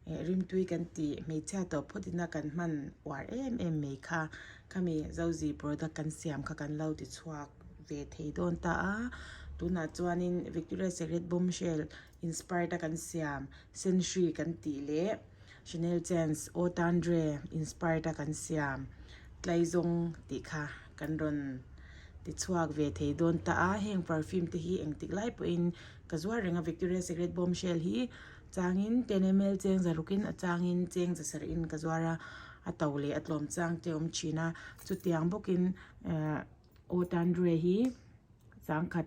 Rimtui kan tih hmeichhia tawh phawt ina kan hman uar em em mai kha khami Zozi product kan siam kha kan lo ti chhuak ve thei dawn ta a tunah chuanin Victoria Secret Bombshell inspired a kan siam Senhri kan tih leh Chanel Chance Eau Tendre inspired a kan siam Tlaizawng tih kha kan rawn ti chhuak ve thei dawn ta a heng perfume te hi engtik lai pawhin ka zuar reng a Victoria Secret Bombshell hi. Changin ten ml cheng za rukin a changin cheng za sarhin ka zuar a, a to leh a tlawm chang te awm thin a, chutiang bawkin ehh aw tandre hi sangkhat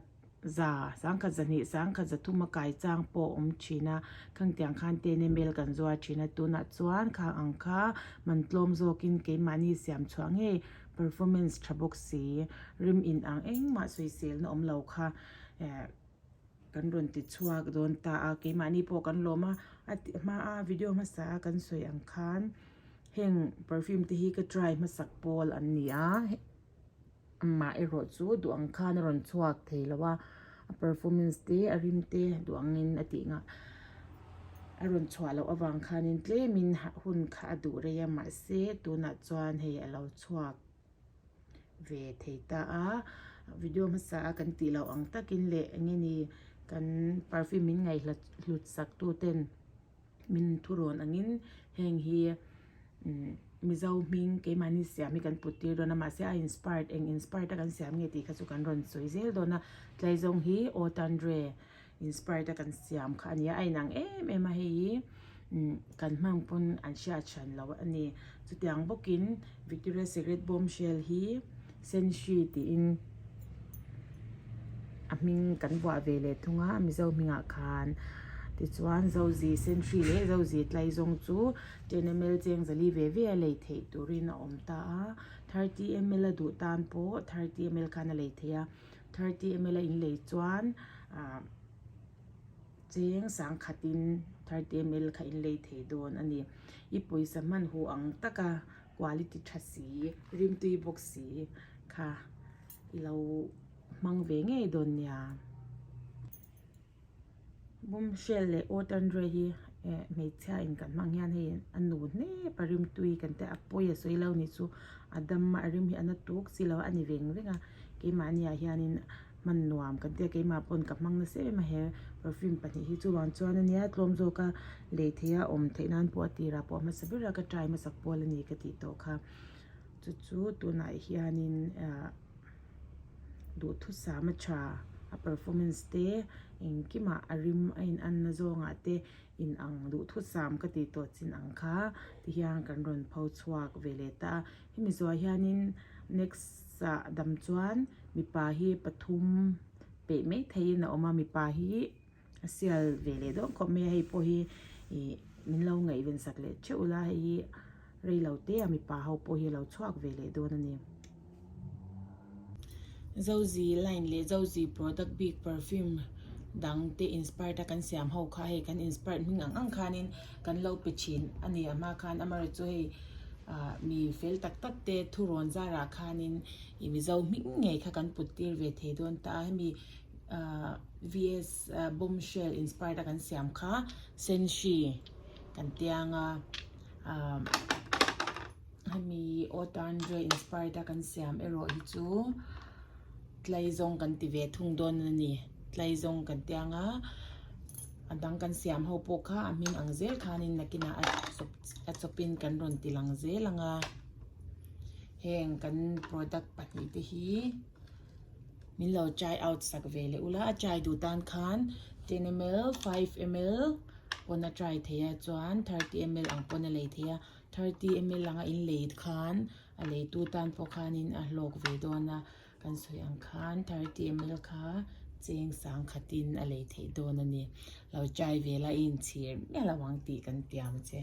za sangkhat zahnih sangkhat zathum a kai chang pawh awm thin a, khangtiang khan ten ml kan zuar thin a, tunah chuan khang ang kha man tlawm zawkin keimahni siam chhuah ngei performance tha bawk si rim in ang engmah sawiselna awm lo kha ehh. Kan rawn ti chhuak dawn ta a, keimahni pawh kan lawm a, a ti hma a video hmasa a kan sawi ang khan heng perfume te hi ka try hmasak pawl an ni a, amah erawh chu duh ang khan a rawn chhuak thei lo a, a performance te a rim te duh angin a tih nghah a rawn chhuah loh avang khanin tlemin hun kha a duh rei a mahse tunah chuan hei a lo chhuak. ve thei ta a video hmasa a kan tih loh ang takin leh eng nge ni kan perfume min ngaihhlat hlut sak tu ten min thurawn angin heng hi umm mizo hming keimahni siam hi kan put tir dawn a mahse a inspired eng inspired a kan siam nge tih kha chu kan rawn sawi zel dawn a tlaizawng hi aw tandre Inspired a kan siam kha a nia a inang em em a hei hi kan hmang pawn an hriat hran lo a ni chutiang bawkin Victoria Secret Bombshell hi Senhri tiin a hming kan vuah ve leh thung a Mizo hmingah khan tichuan Zozi Senhri leh Zozi Tlaizawng chu ten ml cheng zali ve ve a lei theih turin a awm ta a 30 ml a duh tan pawh 30 ml khan a lei theih a. 30 ml a inlei chuan ah cheng sangkhatin 30 ml kha inlei thei dawn a ni. I pawisa hman huh ang taka quality tha si rimtui bawk si kha i lo hmang ve ngei dawn nia. Bombshell leh Eau Tendre hi eh hmeichhia in kan hmang hian hei a nu hnep a rimtui kan tih a pawi a sawi lo ni chu a dam a rim hi a na tuk si lo a ni veng veng a keimahni ah hianin hman nuam kan tia keimah pawn ka hmang nasa em a he perfume pahnih hi chuvang chuan ania tlawm zawk a lei theih a awm theih nan pawh a tirah pawh a hmasa ber a ka try hmasak pawl a ni ka tih tawh kha chu chu tunah hianin ah. Duhthusam a tha, a performance te engkimah a rim a in anna zawngah te in ang duhthusam ka tih tawh chin ang kha ti hian kan rawn pho chhuak ve leh ta a. Hemi zuah hianin next ah dam chuan mipa hi pathum peih mai theihin a awm a, mipa hi a sial ve leh dawn khawp mai a, hei pawh hi ih min lo ngaihven sak leh theuh ula hei hi rei lo te a mipa ho pawh hi a lo chhuak ve leh dawn a ni. Zozi line leh Zozi product bik perfume dang te inspired a kan siam ho kha hei kan inspired hming ang ang khanin kan lo pe thin a ni a hma khan amaherawhchu hei ah mi fel tak tak te thurawn zarah khanin ih mizo hming ngei kha kan put tir ve thei dawn ta a hemi ah vs bombshell inspired a kan siam kha senhri kan tiang a ah hemi aw tandre inspired a kan siam erawh hi chu tlaizawng kan ti ve thung dawn a ni tlaizawng kan tiang a a dang kan siam ho pawh kha a hming ang zel khanin nakinah a chawp a chawpin kan rawn ti lang zel ang a heng kan product pahnih te hi. Min lo try out sak ve leh ula, a try duh tan khan 10ml, 5ml pawn a try thei a chuan 30ml ang pawn a lei thei a, 30ml anga in lei khan a leitu tan pawh khanin a hlawk ve dawn a, kan sawi ang khan 30ml kha cheng sang khatin a lei theih dawn a ni. Lo try ve la i inchhir miah lo ang tih kan tiam che.